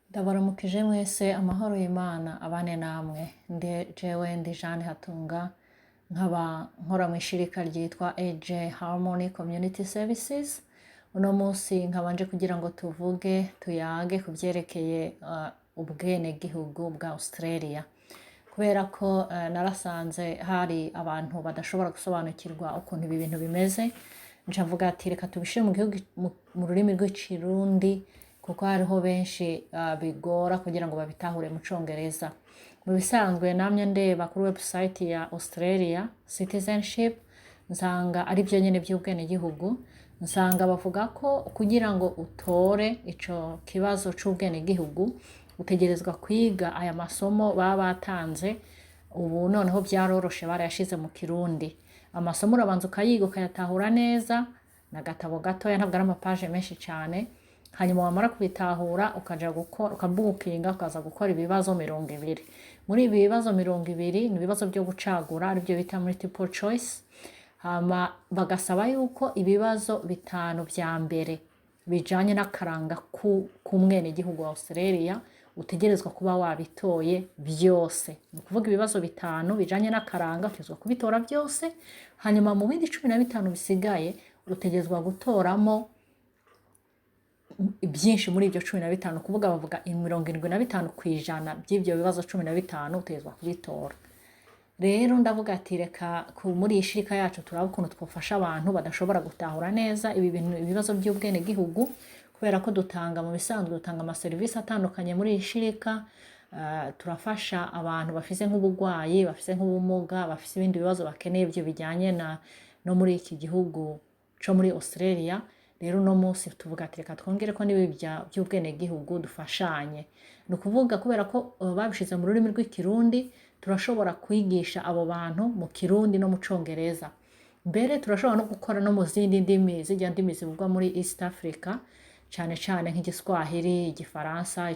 Ndabaramukije mwese, amahoro y'Imana abane namwe. Ndi jewe ndi Jeanne Hatunga, nkaba nkora mu ishirika ryitwa AJ Harmony Community Services. Uno munsi nkaba nje kugira ngo tuvuge, tuyage ku vyerekeye ubwenegihugu bwa Australia, kubera ko narasanze hari abantu badashobora gusobanukirwa ukuntu ibi bintu bimeze. Nca mvuga ati reka tubishire mu gihugu mu rurimi rw'Ikirundi, kuko hariho benshi bigora kugira ngo babitahure mu Congereza. Mu bisanzwe namye ndeba kuri website ya Australia Citizenship, nsanga ari byo nyene by'ubwenegihugu. Nsanga bavuga ko kugira ngo utore ico kibazo c'ubwenegihugu utegerezwa kwiga aya masomo baba batanze. Ubu noneho byaroroshe, barayashize mu Kirundi. Amasomo urabanza ukayiga, ukayatahura neza. Ni agatabo gatoya, ntabwo ari amapaje menshi cyane. Hanyuma wamara kubitahura, ukaja gukora, ukabukinga, ukaza gukora ibibazo 20. Muri ibi bibazo 20 ni ibibazo byo gucagura, aribyo bita multiple choice. Hama bagasaba yuko ibibazo bitanu vya mbere bijanye n'akaranga k'umwenegihugu wa Australia utegerezwa kuba wabitoye byose. Ni ukuvuga ibibazo bitanu bijanye n'akaranga utegerezwa kubitora byose. Hanyuma mu bindi 15 bisigaye utegerezwa gutoramo byinshi muri ibyo 15. Kuvuga bavuga 75% by'ibyo bibazo 15 utegerezwa kubitora. Rero ndavuga ati reka muri iyi shirika yacu turaba ukuntu twafasha abantu badashobora gutahura neza ibi bintu, ibibazo by'ubwenegihugu, kubera ko dutanga, mu bisanzwe dutanga amaserivisi atandukanye muri iyi shirika. Turafasha abantu bafise nk'ubugwayi, bafise nk'ubumuga, bafise ibindi bibazo bakeneye ibyo bijyanye na no muri iki gihugu co muri Australia. Rero uno munsi tuvuga ati reka twongere ko n'ibi by'ubwenegihugu dufashanye. Ni ukuvuga kubera ko babishize mu rurimi rw'Ikirundi, turashobora kwigisha abo bantu mu Kirundi no mu Congereza. Mbere turashobora no gukora no mu zindi ndimi, zirya ndimi zivugwa muri East Africa, cane cane nk'Igiswahili, Igifaransa,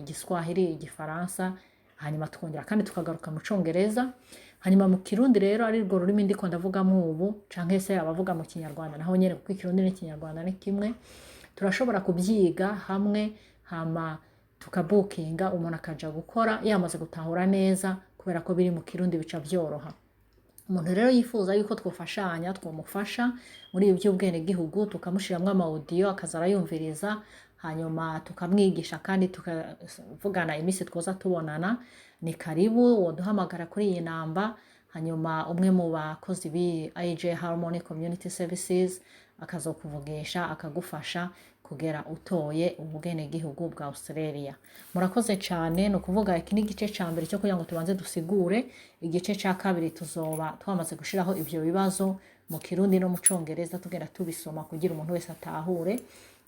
Igiswahili, Igifaransa, hanyuma tukongera kandi tukagaruka mu Congereza, hanyuma mu Kirundi. Rero ari rwo rurimi ndiko ndavugamo ubu, canke se abavuga mu Kinyarwanda naho nyene, kuko Ikirundi n'Ikinyarwanda ni kimwe. Turashobora kubyiga hamwe, hama tukabukinga, umuntu akaja gukora yamaze gutahura neza. Kubera ko biri mu Kirundi bica vyoroha. Umuntu rero yifuza yuko twofashanya, twomufasha muri ibi by'ubwenegihugu, tukamushiramwo ama audio akaza arayumviriza, hanyuma tukamwigisha kandi tukavugana iminsi twoza tubonana. Ni karibu, woduhamagara kuri iyi namba, hanyuma umwe mu bakozi bi AJ Harmony Community Services akazokuvugisha, akagufasha kugera utoye ubwenegihugu bwa Australia. Murakoze cyane. Ni ukuvuga iki ni igice ca mbere cyo kugira ngo tubanze dusigure. Igice ca kabiri tuzoba twamaze gushiraho ivyo bibazo mu Kirundi no mu Congereza, tugenda tubisoma kugira umuntu wese atahure.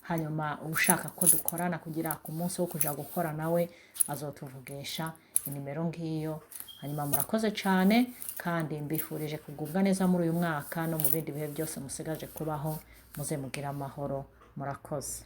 Hanyuma ushaka ko dukorana kugira ku munsi wo kuja gukora nawe azotuvugisha, inimero ngiyo. Hanyuma murakoze cyane, kandi mbifurije kugubwa neza muri uyu mwaka no mu bindi bihe byose musigaje kubaho. Muze mugire amahoro. Murakoze.